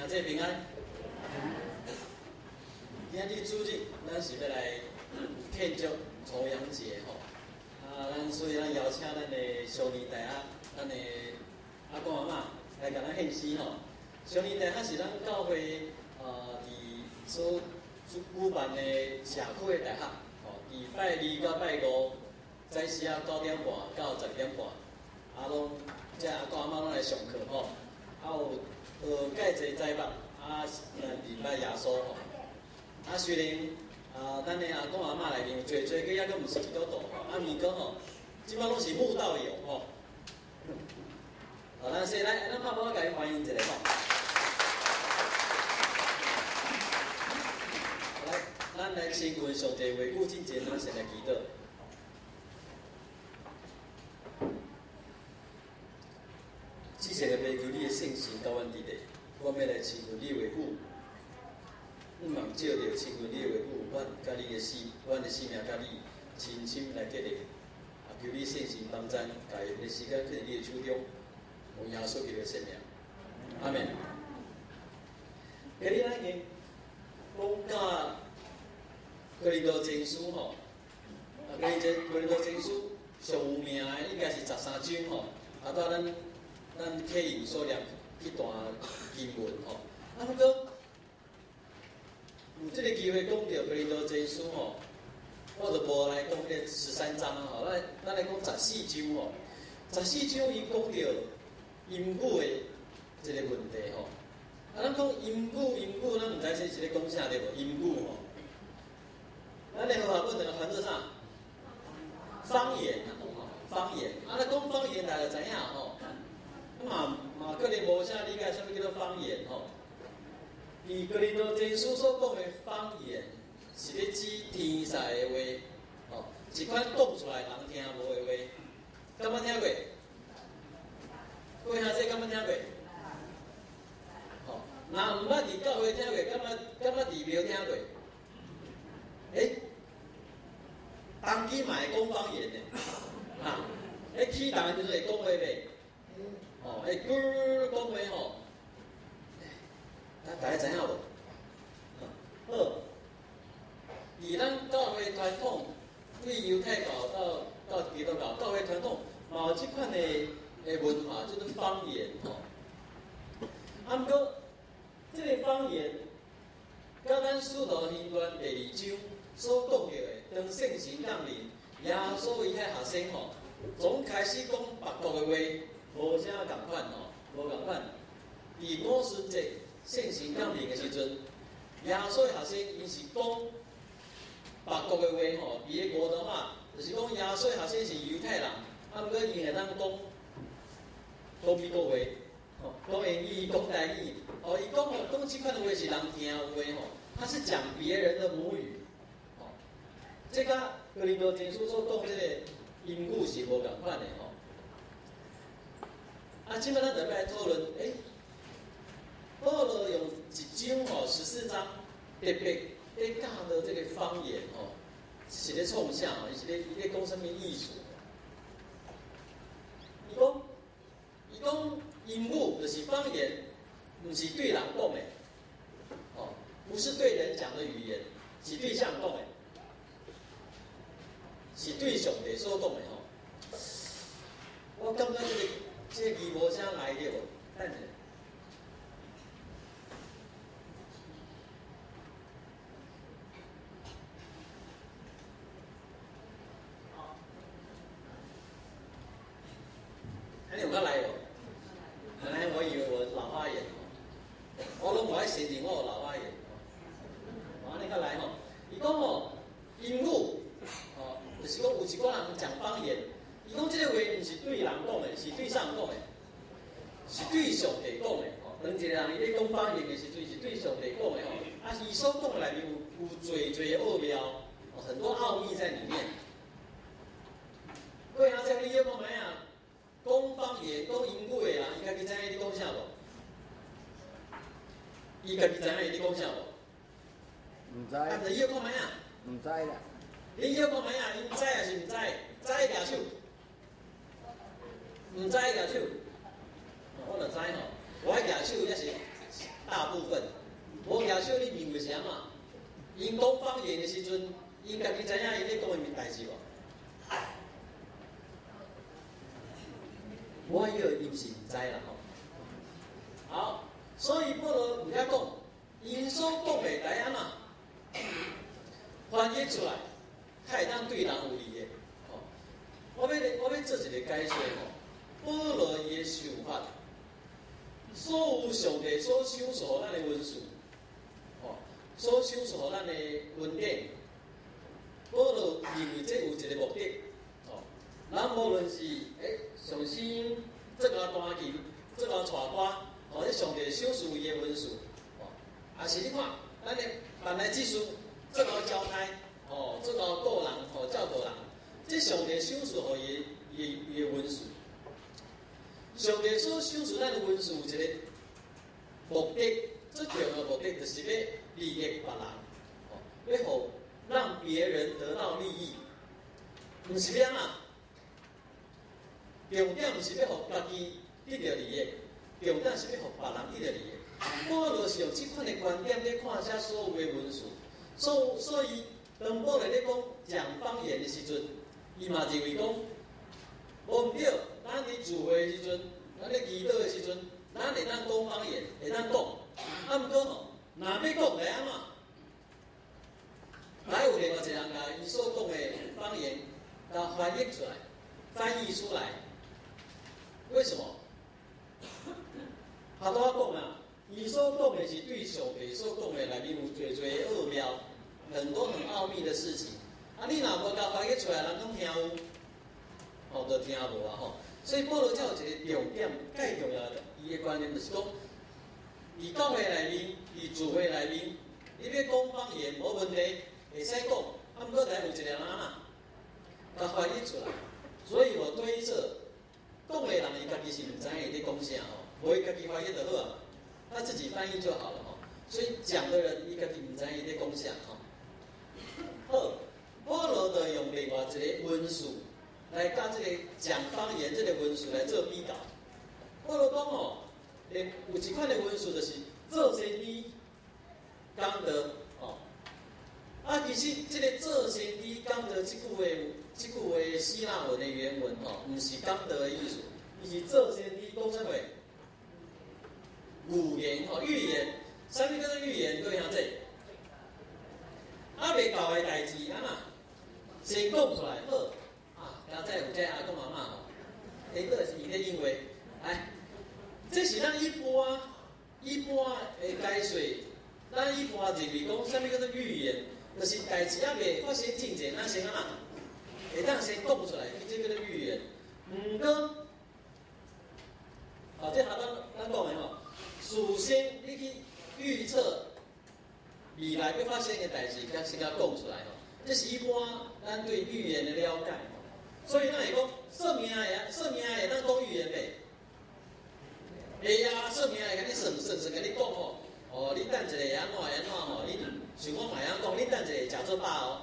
弟平安。今日主日，咱是欲來慶祝重陽節吼。啊，咱所以咱邀請咱的少年大學，咱的阿公阿嬤來共咱獻詩吼。少年大學是咱教會佇所舉辦的社區的大學，吼，佇拜二到拜五早時仔9點半到10點半，啊，攏這阿公阿嬤攏來上課吼。啊，有學蓋濟栽木，啊，認捌耶穌吼。啊，雖然啊，咱的阿公阿嬤內面有濟濟個猶閣毋是基督徒吼，啊，毋過吼，這擺攏是慕道友吼。好，咱先來，咱拍鼓共伊歡迎一下吼。來，咱來親近上帝話語進前，咱先來祈禱。至聖的父，求你的聖神到阮佇咧，我欲來親近你的話語。向望借著親近你的話語，阮佮你的生，阮的生命佮你深深來結連。啊，求你聖神幫贊，共伊的時間囥佇你的手中，奉耶穌基督的聖名，阿們。今日咱已經講到哥林多前書吼，啊，哥林多前書上有名的應該是13章吼，啊，拄咱咱客人所念彼段經文吼，啊，不過有這个機會講著哥林多前書吼，我就無來講彼個十三章吼，咱來講十四章吼。十四章伊講著音語的一個問題吼。啊，咱講音語音語，咱毋知這是咧講啥對無？音語吼，咱的和合本兩個翻做啥？方言啊，方言。啊，咱講方言大家知影吼。嘛嘛可能無啥理解啥物叫做方言吼。佇哥林多前書所講的方言，是咧指天使的話，吼，一款講出來人聽無的話，敢捌聽過？各位兄弟敢捌聽過？吼，若毋捌佇教會聽過，敢捌佇廟聽過？欸，童乩嘛會講方言的，哈，欸，起乩的時陣會講話袂？吼，會咕講話吼。大家知影無？好，佇咱教會傳統，對猶太教到基督教，教會傳統嘛有這款的文化，叫做方言吼。啊，毋過這个方言，佮咱使徒行傳第二章所講著的，當聖神降臨，耶穌伊遐學生吼，從開始講別國的話，無啥仝款吼，無仝款。佇五旬節聖神降臨的時陣，耶穌的學生𪜶是講別國的話吼，別國的話，就是講耶穌的學生是猶太人，啊，毋過𪜶會當講講美國話，吼，講英語、講台語，哦，伊講吼講這款的話是人聽有話吼，他是講別人的母語，吼，這佮哥林多前書所講這個音語是無仝款的吼。啊，這擺咱就欲來討論，欸，保羅用一章吼14章特別咧教導這個方言吼，是咧創啥吼？伊是咧伊咧講啥物意思？伊講音語就是方言，毋是對人講的，哦，不是對人講的語言，是對啥講的？是對上帝所講的吼。我感覺這個字無啥來對無？等下。你有較來無？原來我以為我老花眼哦，我攏無愛承認我有老花眼哦。按呢較來吼，伊講吼，音語哦，就是講有一寡人講方言，伊講這個話毋是對人講的，是對啥人講的？是對上帝講的吼。當一個人伊咧講方言的時陣，是對上帝講的吼。啊，伊所講的內面有濟濟奧妙，很多奧秘在裡面。各位阿姐，你曉講咩啊？講方言、講英語的人，伊家己知影你講啥無？伊家己知影你講啥無？毋知。啊，你曉講咩啊？毋知啦。你曉講咩啊？𪜶知抑是毋知？知舉手。毋知舉手。我就知吼，我愛舉手，抑是大部分，無舉手你認為是按怎？𪜶講方言的時陣，𪜶家己知影𪜶咧講的物代誌無？我以為𪜶是毋知啦吼。好，所以保羅毋曉講，𪜶所講的來按怎翻譯出來，較會當對人有利的。吼，我欲做一個解說吼。保羅伊的想法，所有上帝所賞賜予咱的恩賜，吼，所賞賜予咱的恩典，保羅認為這有一個目的，吼，咱無論是上先做𠢕彈琴，做𠢕唱歌，吼，這上帝賞賜伊的恩賜，吼，也是你看，咱的辦來執事做𠢕交代，吼，做𠢕顧人，吼，照顧人，這上帝賞賜予伊的恩賜。上帝所賞賜咱的恩賜有一個目的，最重要的目的就是欲利益別人，吼，欲予讓別人得到利益，毋是欲按怎？重點毋是欲予家己得著利益，重點是欲予別人得著利益。保羅是用這款的觀點咧看這所有的文字，所以當保羅咧講講方言的時陣，伊嘛認為講無毋對。咱佇聚會的時陣，咱咧祈禱的時陣，咱會當講方言，會當講。啊，毋過吼，若欲講會按怎？來有另外一個人共伊所講的方言，共翻譯出來，翻譯出來。為什麼？頭拄仔講啊，伊所講的是對上帝所講的內面有濟濟奧妙，很多很奧秘的事情。啊，你若無共翻譯出來，人攏聽有，吼，就聽無啊吼。所以保羅才有一個重點，蓋重要的，伊的觀念就是講，佇教會內面，佇聚會內面，你欲講方言無問題，會使講，啊，毋過來有一個人按怎，共翻譯出來。所以我推測，講的人伊家己是毋知影伊咧講啥吼，無伊家己翻譯就好啊，他自己翻譯就好了吼。所以講的人伊家己毋知影伊咧講啥吼。好，保羅就用另外一個文字來佮這個講方言這個文字來做比較。保羅講吼，有一款的文字就是做先知講道吼。啊，其實這個做先知講道這句話希臘文的原文吼，毋是講道的意思，伊是做先知講啥物？預言吼，預言，啥物叫做預言？各位兄弟，猶未到的代誌，按怎先講出來好。啊，剛才有這阿公阿嬤吼，欸，閣是伊咧應話，來，這是咱一般的解說，咱一般認為講啥物叫做預言，就是代誌猶未發生進前，咱先按怎會當先講出來，這叫做預言。毋過，啊，這下咱講的吼，事先你去預測未來欲發生的代誌，才先共講出來吼。這是一般咱對預言的了解。所以咱會講算命的，算命的會當講預言袂？會啊，算命的共你算算算，共你講吼，哦，你等一下會按怎會按怎吼，你像我嘛會曉講，你等一下會食做飽哦。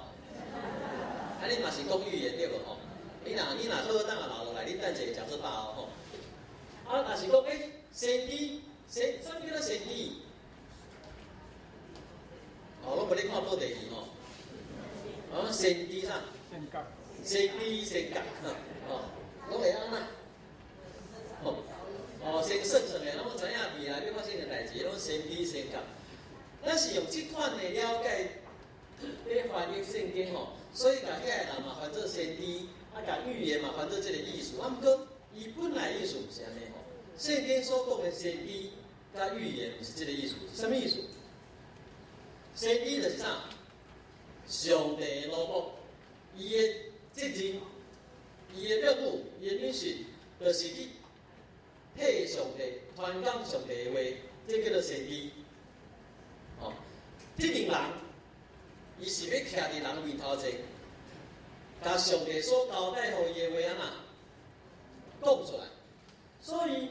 啊，你嘛是講預言對無吼？你若好膽仔留落來，你等一下會食做飽哦吼。啊，若是講欸，先知，啥物叫做先知？哦，攏無咧看報電視吼。啊，先知啥？先覺。先知先覺，哦，攏會按怎？哦，哦，先算算的，攏知影未來欲發生的代誌，攏先知先覺。咱是用這款的了解咧翻譯聖經吼，所以共遐個人嘛翻做先知，啊，共預言嘛翻做這個意思。啊，毋過伊本來意思毋是按呢吼。聖經所講的先知佮預言毋是這個意思，是啥物意思？先知就是啥？上帝的奴僕，伊的責任、伊的任務、伊的 mission，就是去替上帝傳講上帝的話，這叫做先知。哦，這種人，伊是欲徛佇人面頭前，共上帝所交代予伊的話按怎講出來。所以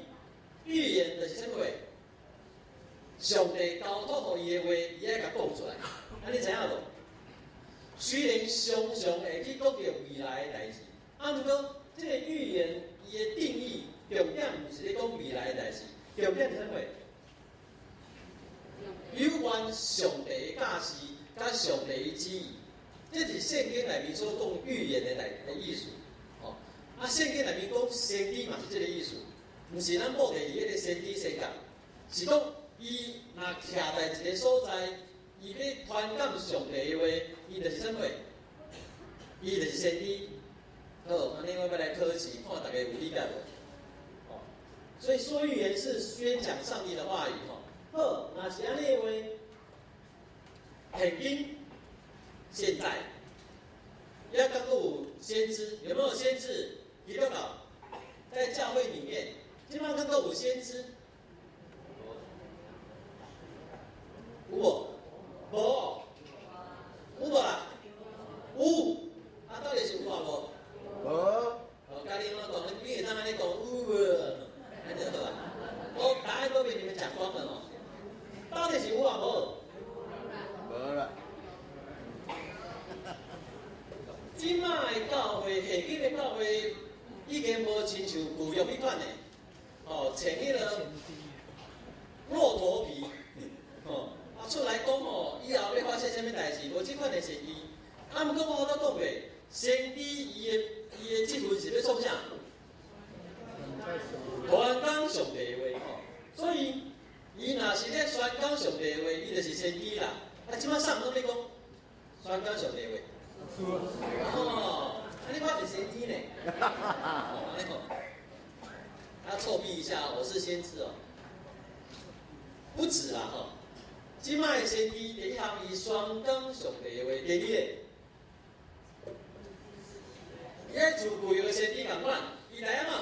預言就是啥物話？上帝交託予伊的話，伊愛共講出來。啊，你知影無？雖然常常會去講著未來的代誌，啊，毋過這個預言伊的定義重點毋是咧講未來的代誌，重點是啥物？上帝的旨意。這是聖經內面所講預言的內的意思。吼，啊，聖經內面講先知嘛是這个意思，毋是咱某地迄个先知先覺，是講伊若徛在一个所在，伊欲傳講上帝的話，伊就是啥物？伊就是先知。好，按呢我欲來考試，看逐家有理解無？哦，所以說預言是宣講上帝的話語，吼。好，若是按呢的話，現今現在猶閣有先知，有沒有先知？基督教在教會裡面，這擺閣有先知？有無？無？有無啦？有。啊，到底是有啊無？無。哦，佮你攏講，你會當按呢講有無？按呢就好啊。我答案都被你們講光了哦。到底是有啊無？無啦。這擺的教會，現今的教會已經無親像舊約彼款的，哦，穿彼个駱駝皮，哦，啊出來講哦，以後欲發生啥物代誌，無這款的先知。啊，毋過我拄講過，先知伊的職分是欲創啥？傳講上帝的話，吼，所以伊若是咧宣講上帝的話，伊就是先知啦。啊，這擺啥人攏咧講宣講上帝的話？哦，啊，你看是先知呢？哦，按呢吼，啊，臭屁一下，我是先知哦。不止啦，吼，這擺的先知第一項伊宣講上帝的話，第二个，伊愛像舊約的先知仝款，伊來按怎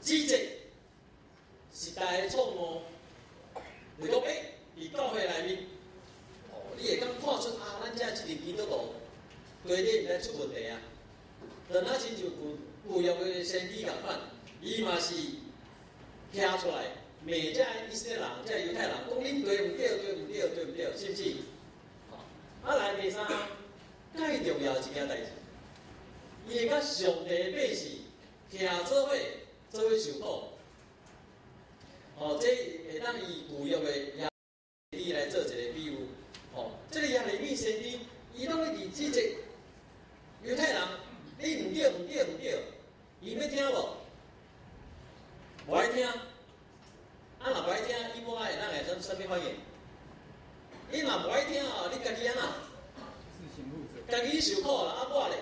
指責時代的錯誤，就講欸，佇教會內面，哦，你會當看出啊，咱這一个基督徒，對你毋知出問題啊。就若親像舊約的先知仝款，伊嘛是徛出來罵這以色列人、這猶太人，講恁對毋對？對毋對？對毋對？是毋是？啊，來第三，較重要一件代誌，伊會佮上帝的百姓徛做伙，做伙受苦。哦，這會當以舊約的耶利米來做一个比喻。哦，這个耶利米先知，伊攏一直指責猶太人，你毋對，毋對，毋對，伊欲聽無？無愛聽。啊，若無愛聽，伊無愛，咱會啥啥物反應？你若無愛聽哦，你家己按怎？家己受苦啦，啊我咧，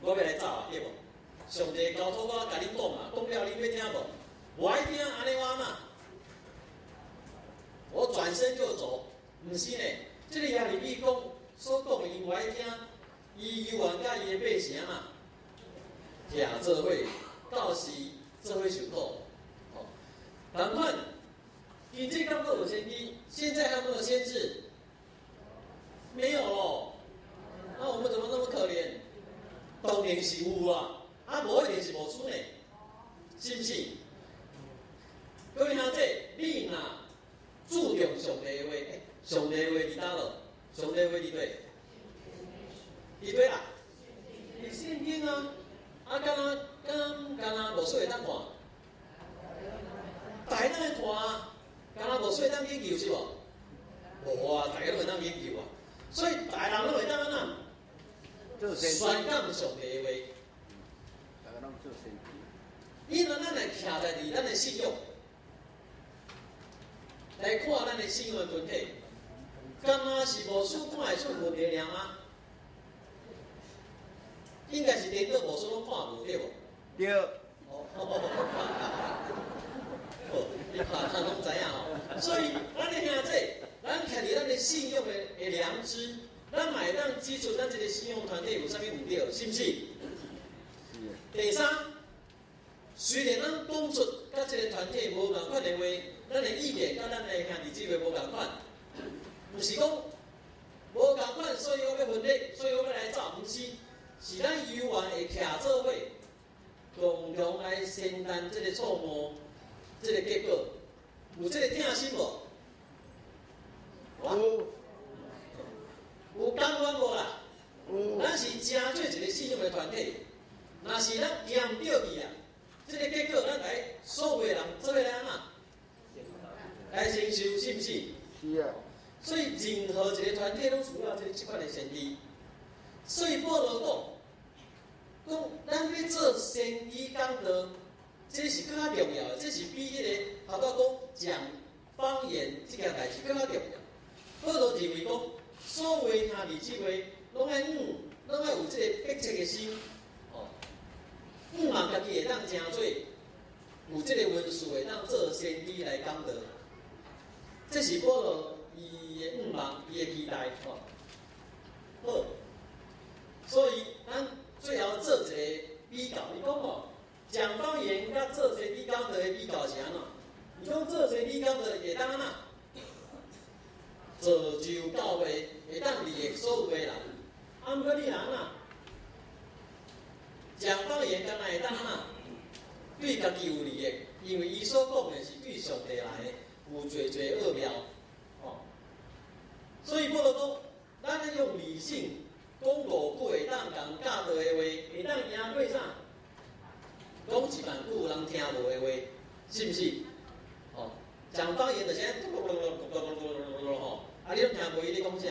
我欲來走啊，對無？上帝交託我共恁講啊，講了恁欲聽無？無愛聽，按呢我按怎？我轉身就走，毋是呢？這个耶利米講所講的，伊無愛聽，伊猶原佮伊的百姓按怎？徛做伙，到時做伙受苦。吼，仝款，以這敢閣有先知，現在還沒有先知？沒有咯。那我們怎麼那麼可憐？當然是有啊，啊無一定是無出呢，是毋是？各位兄弟，你若注重上帝的話，欸，上帝的話佇佗落？上帝的話佇佗？佇佗啦？佇聖經啊！啊，敢若敢敢若牧師會當看？逐家攏會看啊！敢若牧師會當研究是無？無啊，逐家攏會當研究啊！所以逐个人攏會當按怎？宣講上帝的話。逐家攏做先知。因為咱來徛在佇咱的信仰，來看咱的信仰的群體，敢若是牧師看會出問題爾嗎？應該是顛倒牧師攏看無對無？對。哦，好，你看咱攏知影吼。所以，咱的兄弟，咱徛佇咱的信仰的良知，咱嘛會當指出咱這个信仰團體有啥物毋對，是毋是？是。第三，雖然咱講出佮這个團體無仝款的話，咱的意見佮咱的兄弟姊妹無仝款，毋是講無仝款，所以我欲分裂，所以我欲來走，毋是，是咱猶原會徛做伙，共同來承擔這个錯誤，這个結果，有這个疼心無？有。有甘願無啦？有。咱是成做一个信仰的團體，若是咱行毋對去啊，這个結果咱來所有的人做伙來按怎？來承受，是毋是？是啊。所以任何一個團體攏需要這款的先知。所以保羅講，講咱欲做先知講道，這是閣較重要的，這是比彼個頭拄講講方言這件代誌閣較重要。保羅認為講，所有兄弟姊妹攏愛嗯，攏愛有這个迫切的心，哦，向望家己會當成做有這个恩賜，會當做先知來講道。這是保羅伊的向望，伊的期待，吼。好，所以咱最後做一个比較，伊講吼，講方言佮做先知講道的比較是按怎？伊講做先知講道會當按怎？造就教會，會當利益所有的人。啊，毋過你若按怎？講方言敢若會當按怎？對家己有利益，因為伊所講的是對上帝來的，有濟濟奧妙，吼。所以保羅講，咱愛用理性講五句會當共教導的話，會當贏過啥？講一萬句人聽無的話，是毋是？哦，講方言就是按呢，吼，啊，你攏聽無伊咧講啥？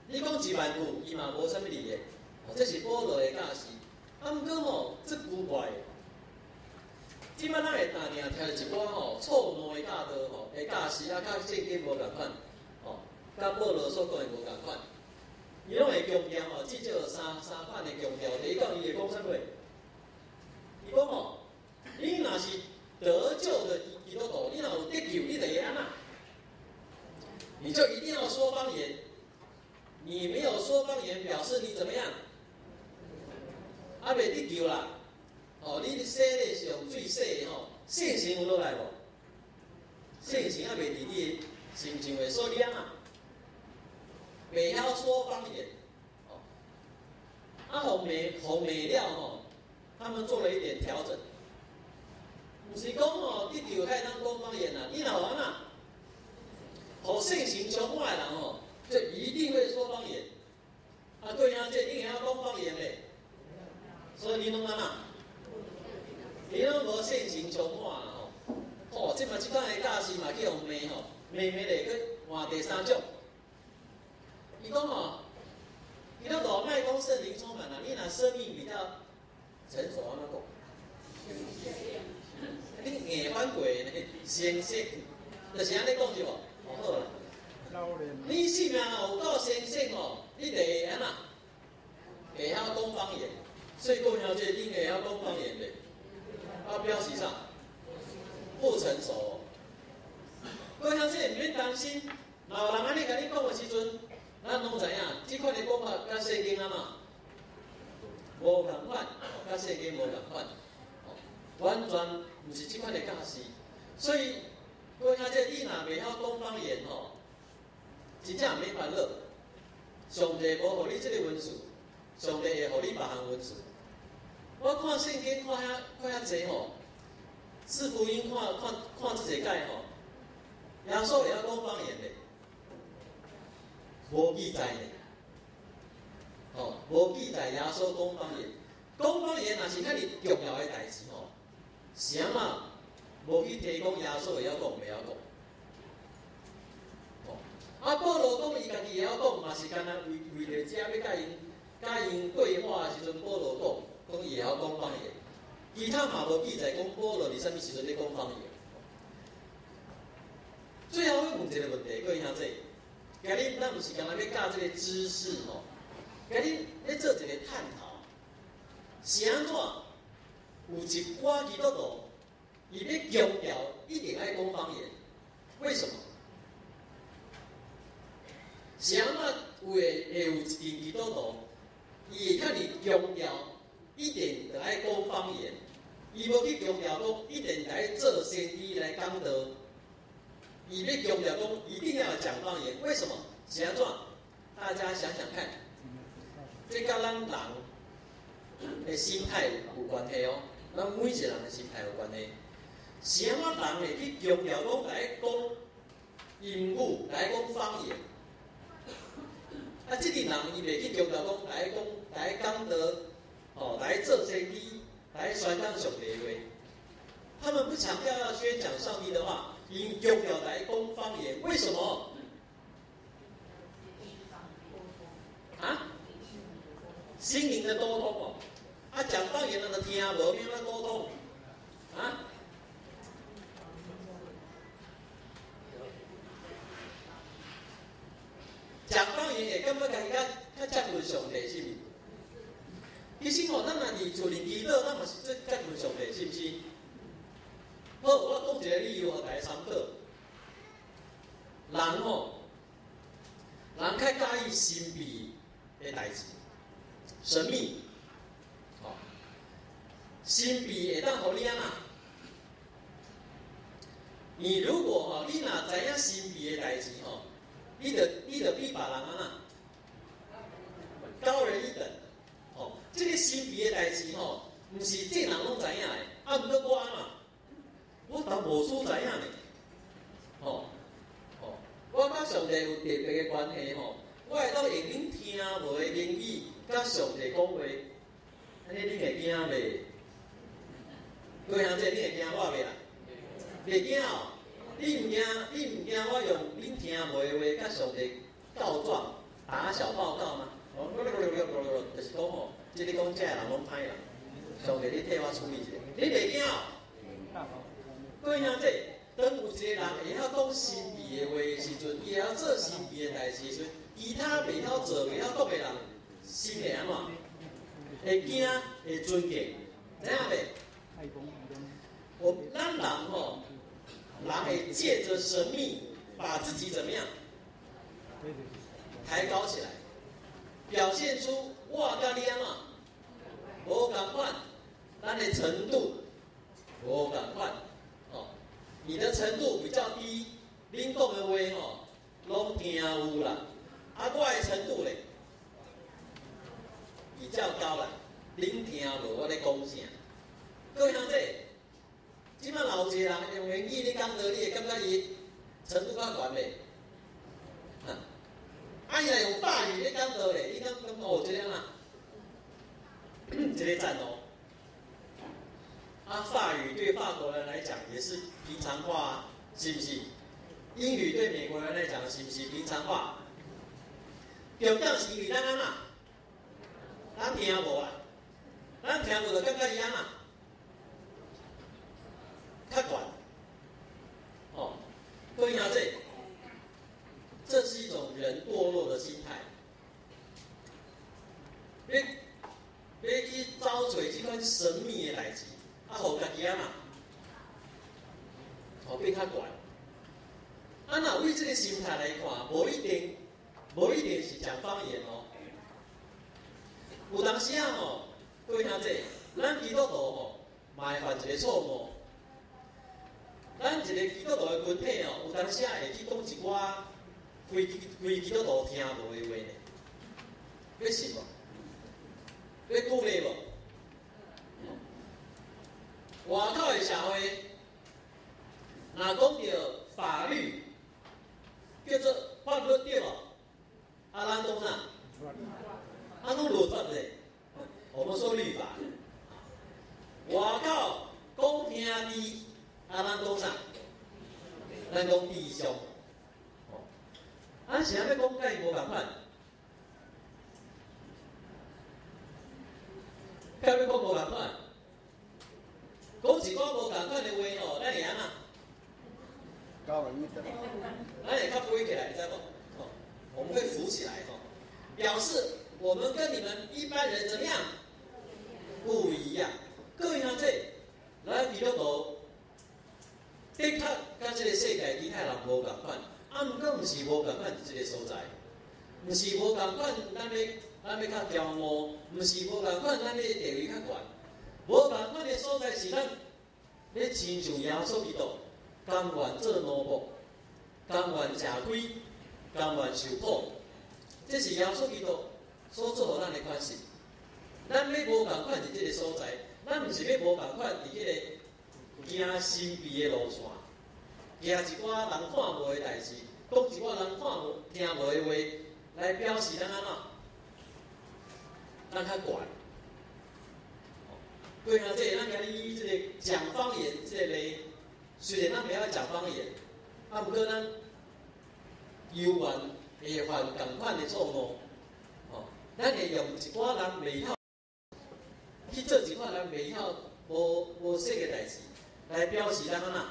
你講一萬句，伊嘛無啥物利益。哦，這是保羅的教示。啊，毋過吼，這奇怪。這擺咱會定定聽著一寡吼錯誤的教導吼，的教示啊，佮聖經無仝款，吼，佮保羅所講的無仝款。伊攏會強調吼，至少有三款的強調。第一講，伊會講啥物？伊講吼，你若是得救的基督徒，你若有得救，你就會按怎？你就一定要說方言。你沒有說方言，表示你怎麼樣？猶未得救啦。哦，你洗禮是用水洗的吼，聖神有落來無？聖神猶未佇你的身上的，所以你按怎？袂曉說方言。哦，啊，予罵予罵了吼，他們做了一點調整。毋是講吼得救才會當講方言啦，你若有按怎？予聖神充滿的人吼，就一定會說方言。啊，各位兄弟，你會曉講方言袂？所以你攏按怎？你攏無聖神充滿吼，吼，這馬這款的教示嘛去予罵吼，罵罵咧閣換第三種。伊講吼，基督徒莫講聖靈充滿啦，你若生命比較成熟，按怎講？你硬反過呢？成熟，就是按呢講是無？哦好啦。你生命有夠成熟吼，你就會按怎？會曉講方言。所以講兄弟，你會曉講方言袂？啊，表示啥？不成熟。各位兄弟，毋免擔心，若有人按呢共你講的時陣，咱攏知影，這款的講法佮聖經按怎？無仝款，佮聖經無仝款，完全毋是這款的教示。所以，各位兄弟，你若袂曉講方言吼，真正毋免煩惱。上帝無予你這个恩賜，上帝會予你別項恩賜。我看聖經看遐看遐濟吼，四福音看看看這濟擺吼，耶穌會曉講方言袂？無記載呢。哦，無記載耶穌講方言。講方言若是遐爾重要的代誌吼，是按怎無去提講耶穌會曉講，袂曉講？哦，啊，保羅講伊家己會曉講，嘛是干焦為為著遮欲佮𪜶對話的時陣，保羅講講伊會曉講方言，其他嘛無記載講保羅佇啥物時陣咧講方言。最後欲問一个問題，各位兄弟，今日咱毋是干焦欲教這个知識吼，今日咧做一个探討，是按怎有一寡基督徒，伊欲強調一定愛講方言，為什麼？是按怎有會會有一陣基督徒，伊會遐爾強調一定著愛講方言，伊無去強調講一定著愛做先知來講道，伊欲強調講一定要講方言，為什麼？是按怎？大家想想看，這佮咱人的心態有關係哦，咱每一個人的心態有關係。是按怎人會去強調講來講英語，來講方言？啊，這陣人伊袂去強調講來講來講道，哦，來做先知，來宣講上帝的話。他們不強調要宣講上帝的話，𪜶強調來講方言，為什麼？心靈的溝通哦。啊，講方言人就聽無，欲按怎溝通？啊？講方言會感覺家己較較接近上帝，是毋是？其實吼，咱若佇厝裡祈禱，咱嘛是做接近上帝，是毋是？好，我講一個理由，予大家參考。人吼，人較佮意神秘的代誌，神秘，吼，神秘會當予你按怎？你如果吼，你若知影神秘的代誌吼，你就比別人按怎？高人一等，吼，這個神秘的代誌吼，毋是眾人攏知影的，啊，毋過我按怎？我當無所知影呢，吼，吼，我佮上帝有特別的關係吼，我會當用恁聽無的言語佮上帝講話，按呢恁會驚袂？各位兄弟，你會驚我袂啦？袂驚哦，你毋驚，你毋驚我用恁聽無的話佮上帝告狀、打小報告嗎？哦，就是講吼，這個講這个人攏歹啦，上帝你替我處理一下，你袂驚哦？各位兄弟，當有一個人會曉講神秘的話的時陣，伊會曉做神秘的代誌的時陣，其他袂曉做、袂曉講的人，心會按怎？會驚，會尊敬，知影袂？我咱人吼，人會借著神秘，把自己怎麼樣抬高起來，表現出我佮你按怎無仝款，咱的程度無仝款。哦，你的程度比較低，恁講的話吼，攏聽有啦。啊，我的程度咧比較高啦，恁聽無我咧講啥？各位兄弟，這擺若有一個人用言語咧講道理，會感覺伊程度較懸袂？啊，伊若用法語咧講道理，你敢感覺哦，這個按怎？這個讚哦。啊，法語對法國人來講也是平常話啊，是不是？英語對美國人來講是不是平常話？重點是因為咱按怎？咱聽無啊？咱聽無就感覺伊按怎？較懸。哦，各位兄弟，這是一種人墮落的心態。欲去找揣這款神秘的代誌，啊，予家己按怎？予變較懸。啊，若為這個心態來看，無一定，無一定是講方言哦。有當時啊吼，各位兄弟，咱基督徒吼，嘛會犯一個錯誤。咱一個基督徒的群體哦，有當時啊會去講一寡非基督徒聽無的話呢。你信無？你鼓勵無？外口的社會，若講著法律，叫做法律對無？啊，咱講啥？咱講律法咧。我們說律法。外口講兄弟，啊，咱講啥？咱講弟兄。啊，是按欲講佮伊無仝款？佮欲講無仝款？講一寡無仝款的話吼，咱會按怎？高人一等。咱會較飛起來，你知無？吼，我們會浮起來，吼，表示我們跟你們一般人怎麼樣？不一樣。各位兄弟，咱基督徒的確佮這個世界其他人無仝款，啊，毋過毋是無仝款佇這個所在，毋是無仝款，咱欲較驕傲，毋是無仝款，咱的地位較懸。無仝款的所在是咱欲親像耶穌基督，甘願做奴僕，甘願食虧，甘願受苦，這是耶穌基督所做予咱的款式。咱欲無仝款佇這個所在，咱毋是欲無仝款佇彼個行神秘的路線，行一寡人看無的代誌，講一寡人看無聽無的話，來表示咱按怎？咱較懸。對啊，這個咱今日以這個講方言這個例，雖然咱袂曉講方言，啊，毋過咱猶原會犯仝款的錯誤，吼。咱會用一寡人袂曉去做一寡人袂曉、無無識的代誌，來表示咱按怎？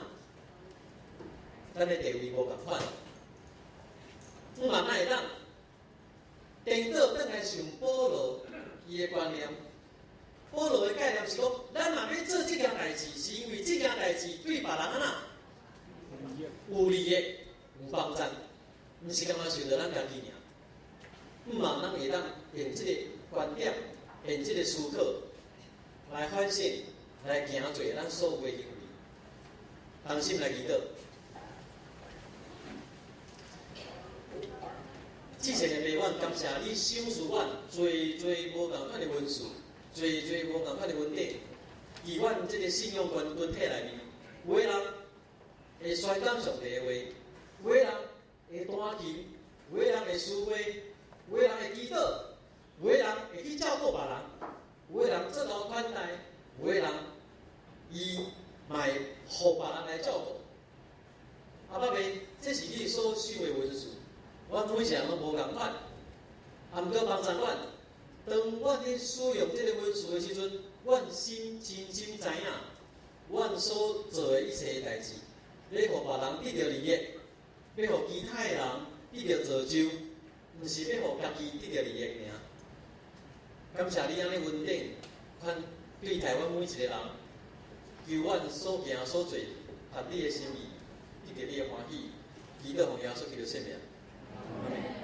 咱的地位無仝款。毋嘛，咱會當顛倒轉來想保羅伊的觀念。保羅的概念是講，咱若欲做這件代誌，是因為這件代誌對別人按怎有利益、有幫助，毋是干焦想著咱家己爾。毋嘛，咱會當用這個觀點，用這個思考來反省、來行做咱所有的行為。同心來祈禱。至聖的父，阮感謝你賞賜阮濟濟無仝款的恩賜，濟濟無仝款的恩典。佇阮這個信仰群群體內面，有的人會宣講上帝的話，有的人會彈琴，有的人會詩畫，有的人會祈禱，有的人會去照顧別人，有的人做老款待，有的人伊嘛會予別人來照顧。阿爸父，這是你所賞的恩賜。阮每一個人攏無仝款，啊，毋過幫助阮，當阮咧使用這個恩賜的時陣，阮心真真知影，阮所做的一切代誌，欲予別人得著利益，欲予其他的人得著造就，毋是欲予家己得著利益爾。感謝你按呢恩典，款對待阮每一個人，求阮所行所做合你的心意，得著你的歡喜，祈禱奉耶穌基督聖名。阿們。